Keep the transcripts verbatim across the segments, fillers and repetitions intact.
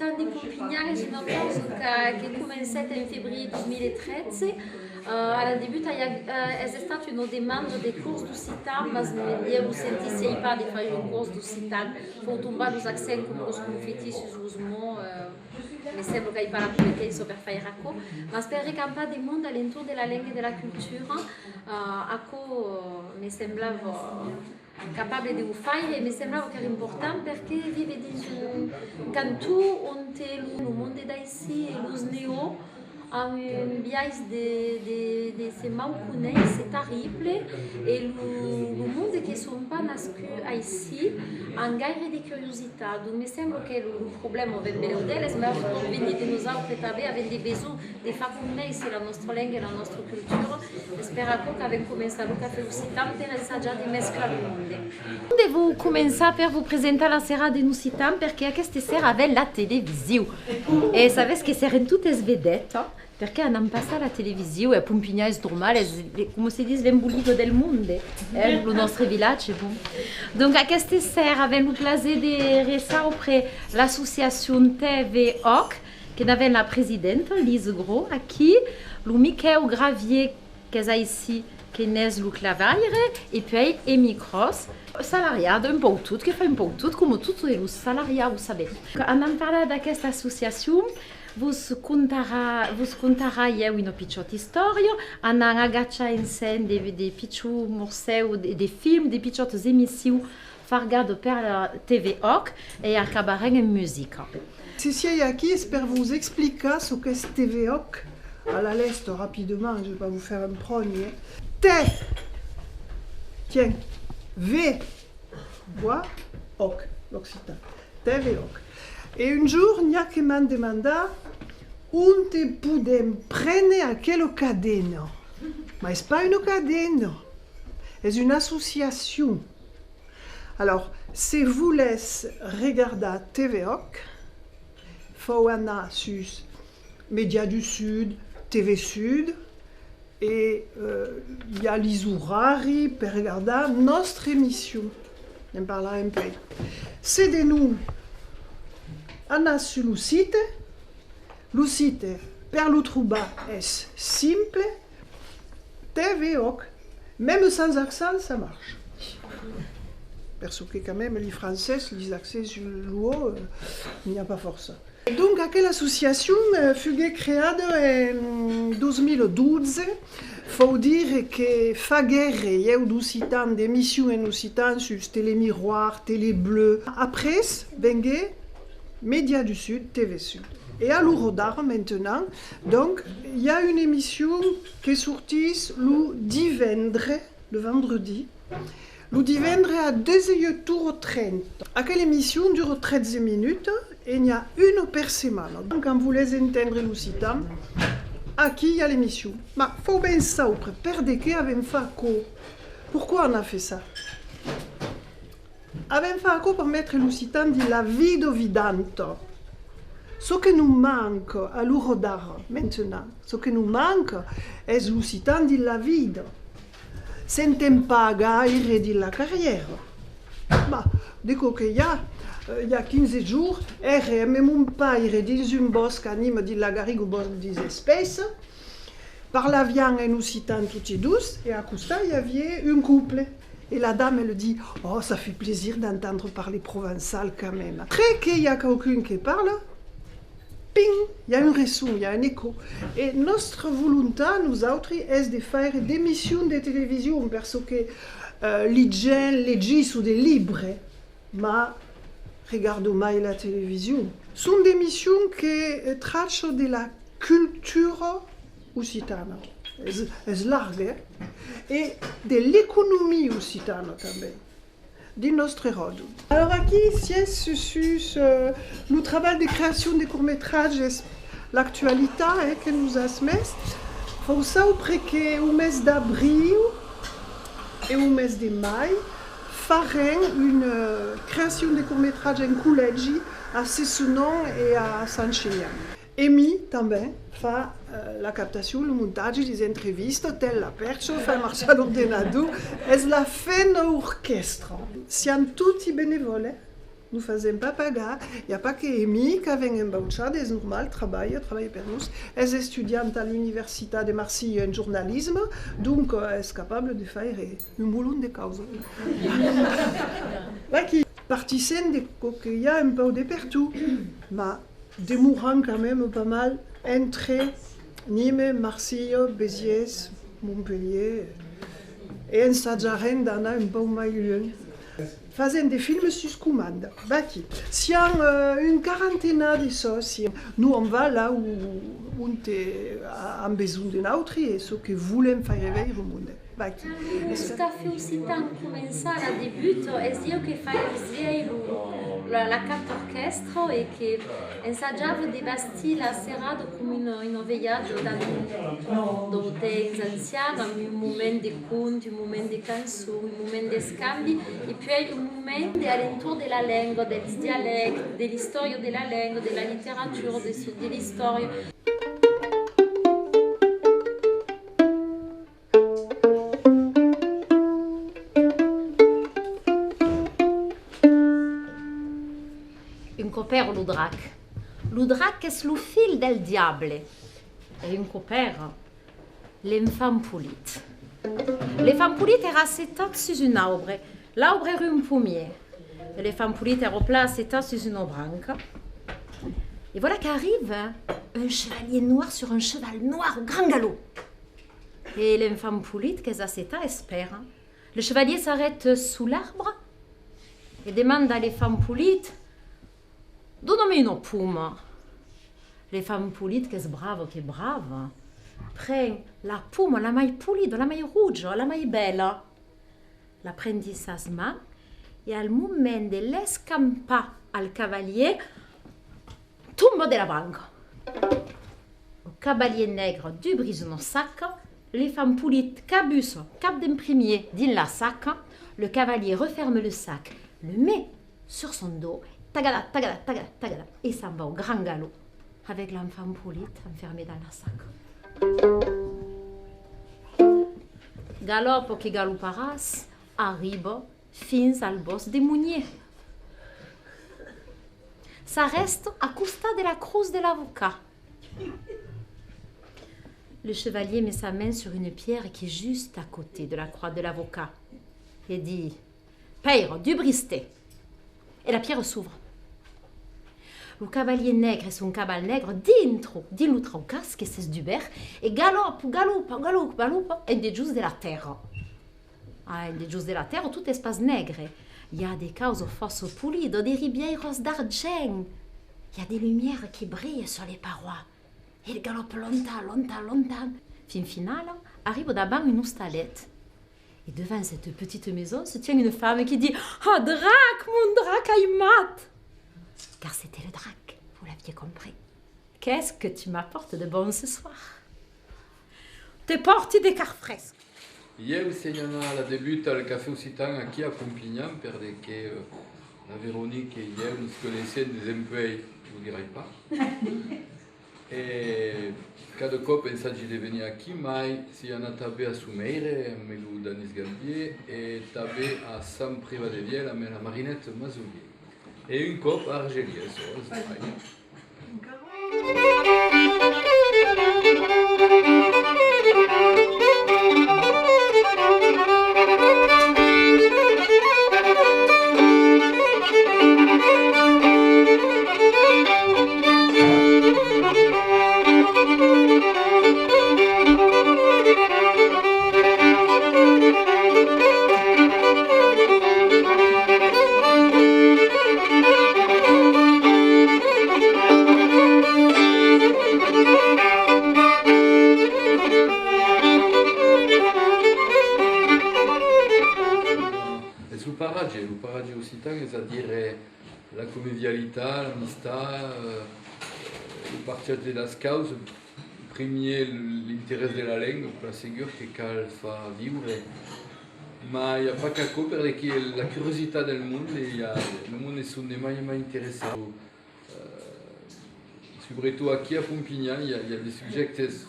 De Pompinhan es una causa que, que comencèt en febrièr dos mila tretze. Eh, a la debuta, i a, eh, es estat una demanda de cors d'occitan, mas ieu sentissiái pas de faire un cors d'occitan. Fau tombar los accents coma los confetís sus los mots, eh, me sembla qu'ai pas la competéncia per faire aquò, mas per recampar de monde a l'entorn de la lenga e de la cultura, eh, aquò, eh, me semblava capable de o faire, e me semblava qu'èra important perque vive dins un canton onte lo, lo monde d'aicí e los neò an un biais de, de, de se mau conéisser terrible, e lo, lo monde que son pas nascuts aicí an gaire de curiositat. Donc me sembla que lo, lo problèma ven benlèu d'eles, mas pòt venir de nosautres tanben, avèm de besonh de far conéisser la nòstra lenga e la nòstra cultura. Es per aquò qu'avèm començat lo Cafè Occitan, per ensajar de mesclar lo monde. Onde vau començar per vos presentar la serada en occitan, perque aquesta sera avèm la television. E sabètz que serem totes vedètas, perque anam passar la television, e Pompinhan es normal, es, coma se ditz, l'emboliga del monde, eh, lo nòstre vilatge, bon. Donc aquesta sera avèm lo plaser de reçaupre l'associacion T V Òc, que n'avèm la presidenta, Lise Gros, aquí, lo Miquèu Gravier, qu'es aicí, que n'es lo clavaire, e puèi Emi Cross, salariada un pauc tot, que fa un pauc tot, coma totes los salariats, o sabèm. Anam parlar d'aquesta associacion, vos contarà, vos contarà ieu una pichòta istòria, anam agachar ensems de, de pichons morcèus de, de films, de pichòtas emissions fargadas per la T V Òc e acabarem en musica. Se siái aquí es per vos explicar çò qu'es T V Òc, a la lèsta, rapidament, je vais pas vous faire un pròni, eh. T, tiens, V, Bois, òc, l'occitan. T V Òc. E un jorn, n'i a que m'an demandat onte podèm prene aquela cadena. Mas es pas una cadena, es una associacion. Alors, se volètz regardar T V Òc, fau anar sus Médias du Sud, T V Sud, e, eh, i a lis oraris per regardar nòstra emission. Ne'n parlarem puèi. Se de non, anatz sus lo site. Lo site, per lo trobar, es simple, T V Òc. Même sans accent, ça marche. Perçò que quand même, li francés, lis accents sus lo O, eh, n'i a pas fòrça. Donc, aquela associacion, eh, fuguèt creada en dos mila dotze. Fau dire que faguère, ieu, d'occitan, d'emissions en occitan sus Télé Miroir, Télé Bleu. Après, venguèt Médias du Sud, T V Sud. E a l'ora d'ara, maintenant, donc, i a una emission que sortís lo divendres, le vendredi, lo divendres a dètz-e-uèch oras trenta. Aquela emission dura tretze minutas e n'i a una per setmana. Donc, quand volètz entendre l'occitan, aquí i a l'emission. Mas fau ben saupre per de qué avèm fach aquò. Pourquoi on a fait ça ? Avèm fach aquò per metre l'occitan dins la vida vidanta. Çò que nos manca a l'ora d'ara, maintenant, çò que nos manca es l'occitan dins la vida. S'entend pas gaire dins la carrièra. Bah, de còps que i a, eh, i a quinze jorns, ère emé mon paire dins un bòsc, anima dins la garriga, un bòsc dins espèça. Parlaviam en occitan toti dos, e a costat i aviá un couple. E la dame, elle dit : « Oh, ça fait plaisir d'entendre parler provençal quand même. » Après que i a quauqu'un que parla, ping, i a un resson, i a un eco. E nòstra volontat, nosautres, es de faire d'emissions de television, per çò que, eh, li gents legisson de libres, mas regardan mai la television. Son d'emissions que, eh, trachan de la cultura occitana. Es, es larg, eh? E de l'economia occitana tanben, dins nòstre ròdol. Alors aquí siás sus, eh, lo trabalh de creacion de cortmetratges, l'actualitat, eh, que nos as mes. Fau saupre que au mes d'abriu e au mes de mai farem una, eh, creacion de cortmetratge en collègi a Cessenon e a Sant Chinian. Emi tanben fa, eh, la captacion, lo montatge, lis entrevistas, ten la pèrcha, fa marchar l'ordenador, es la femna orquèstra. Siam toti benevòles, Nos fasèm pas pagar, i a pas que Emi qu'avèm embauchat, es normal, trabalha, trabalha per nos, es estudiant a l'Universitat de Marsilha en jornalisme, donc, eh, es capable de faire un molon de causas. Vaquí, partissèm de çò que i a un pauc de pertot, mas demoram quand même pas mal entre Nimes, Marsilha, Besièrs, Montpelhièr, e ensajarem d'anar un pauc mai luènh. Fasèm de films sus comanda. Vaquí. Siam, eh, un quarantenat de sòcis. Nos, òm va là ont, ont, eh, a-, an besonh de nautri e çò que volèm faire veire au monde. Vaquí. Lo Cafè Occitan comença a la debuta, es ieu que fai los vièlhs, lo, la, la cap d'orquèstra e que ensajava de bastir la serada coma una, una velhada dab un, dau temps ancian, amb un moment de conte, un moment de cançon, un moment d'escambi, e puèi un moment de, a l'entorn de la lenga, dels dialèctes, de l'istòria de la lenga, de la literatura, de, de l'istòria. Un còp èra lo drac. Lo drac es lo filh del diable. E un còp èra l'enfant polit. L'enfant polit èra assetat sus un aubre. L'aubre èra un pomièr. L'enfant polit èra plan assetat sus una branca. E voilà qu'arriba un chevalier noir sur un cheval noir au grand galop. E l'enfant polit qu'es assetat espèra. Le chevalier s'arrête sous l'arbre e demanda a l'enfant polit: « Dona-me una poma. » L'enfant polit, qu'es brave, qu'es brave, pren la poma la mai polida, la mai roja, la mai bèla. La pren dins sas mans e al moment de l'escampar al cavalier, tomba de la branca. Lo cavalier negre dubrís una saca, l'enfant polit cabussa cap d'en primièr dins la saca, le cavalier referme le sac, le met sur son dos, tagada, tagada, tagada, tagada, e s'en va au grand galop avec l'enfant polit enfermé dans la saca. Galòpa que galoparàs, arriba fins al bòsc de Monier. S'arrèsta a costat de la crotz de l'avocat. Le chevalier met sa main sur une pierre qui est juste à côté de la croix de l'avocat et dit: « Pèira, dubrís-te. » E la pierre s'ouvre. Lo cavalier negre e son caval negre dintran dins lo traucàs que s'es dubèrt e galòpan, galòpan, galòpan, galòpan en dejós de la tèrra. Ah, en dejós de la tèrra tot es pas negre. I a de causas fòrça polidas, de ribièiras d'argent. I a de lumière qui brille sur les parois. E el galòpa longtemps, longtemps, longtemps. Fin finala, arriba davant un ostalet. Et devant cette petite maison se tient une femme qui dit : « Ah, drac, mon drac aimat ! » Car c'était le drac, vous l'aviez compris. « Qu'est-ce que tu m'apportes de bon ce soir ? » « Te pòrti de carn fresca. » Ieu sei anat a la debuta al Cafè Occitan aquí a Pompinhan, per de que, eh, la Veronique e ieu nos coneissèm desempuèi, vos dirai pas. E cada còp ensagi de venir aquí, mai sei anat tanben a Someire, amb lo Danís Gambier, e tanben a Sant Privat de Vièlh amb la Marinette Masolier. E un còp a Argelièrs, ò, es vrai. Es lo paratge, lo paratge occitan, es a dire la convivialitat, l'amistat, eh, lo partatge de las causas, primièr l'interès de la lenga, plan segur que cal far viure, mai i a pas qu'aquò, per de que la curiositat del monde, i a, lo monde son de mai en mai interessats. Eh, subretot aquí a Pompinhan, i a, i a de subjèctes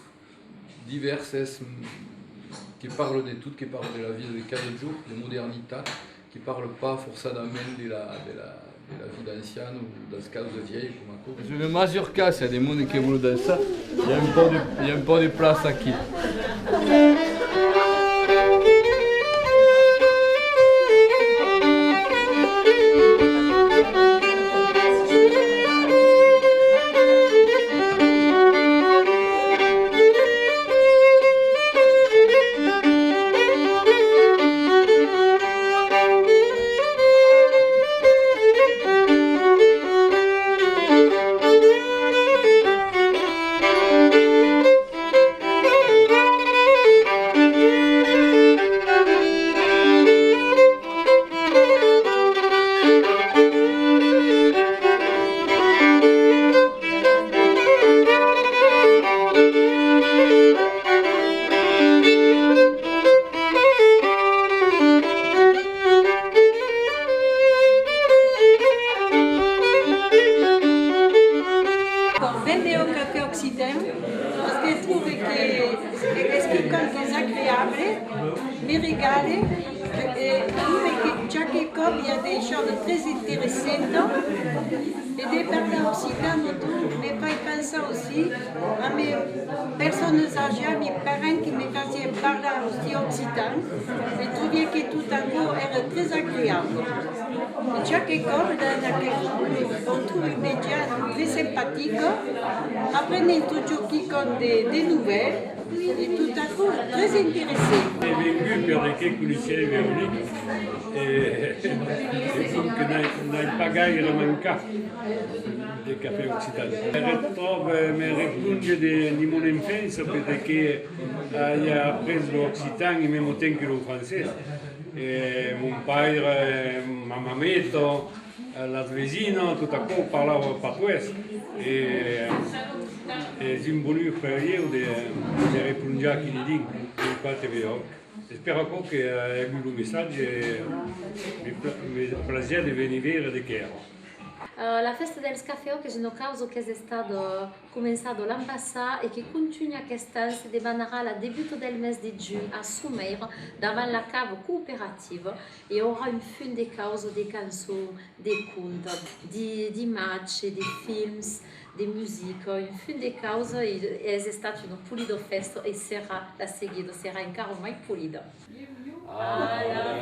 divèrses, mm, que parla de tot, que parla de la vida de cada jorn, de modernitat, que parla pas forçadament de la, de la, De la vida anciana o das causas vièlhas coma aquò. Es una masurca, se i a de monde que vòlon dançar, i a un pauc de, i a un pauc de plaça aquí. Bon, benvengut au Cafè Occitan, parce que je trouve que es quicòm qu'es agreable, me regale, e trouve que chaque còp i a de choses très intéressantes, e de parlar occitan, donc, me fai pensar aussi a mes personnes âgées, a mes parents que me fasián parlar aussi occitan, e trouve que tot aquò èra très agreable. E chaque còp, dans aquel club, on trouve des gens très sympathiques, aprenent totjorn quicòm de, de novèl, e tot aquò, très interessant. Ai vengut per de que coneissiái Véronique, e, e donc n'ai, n'ai pas gaire mancat de Cafè Occitan. Me retròbe, me replonge de, de mon enfança, perque ai aprés l'occitan en mème temps que lo francés. E mon paire, ma mameta, las vesinas, tot aquò parlava patoès. E es un bonur per ieu de, de replonjar aquí dedins, en quate viòc. Es per aquò que ai agut lo messatge, me pla-, me plasiá de venir veire de qu'èra. Eh, la fèsta dels cafèòcs es una causa qu'es estada, eh, començada l'an passat e que contunha aquest an. Se debanarà la debuta del mes de junh a Somèira, davant la cava cooperativa, e aurà un fum de causas, de cançons, de contes, de, d'imatges, de films, de musica, un fum de causas, e es estat una polida fèsta e serà la seguida, serà encara mai polida. Ah,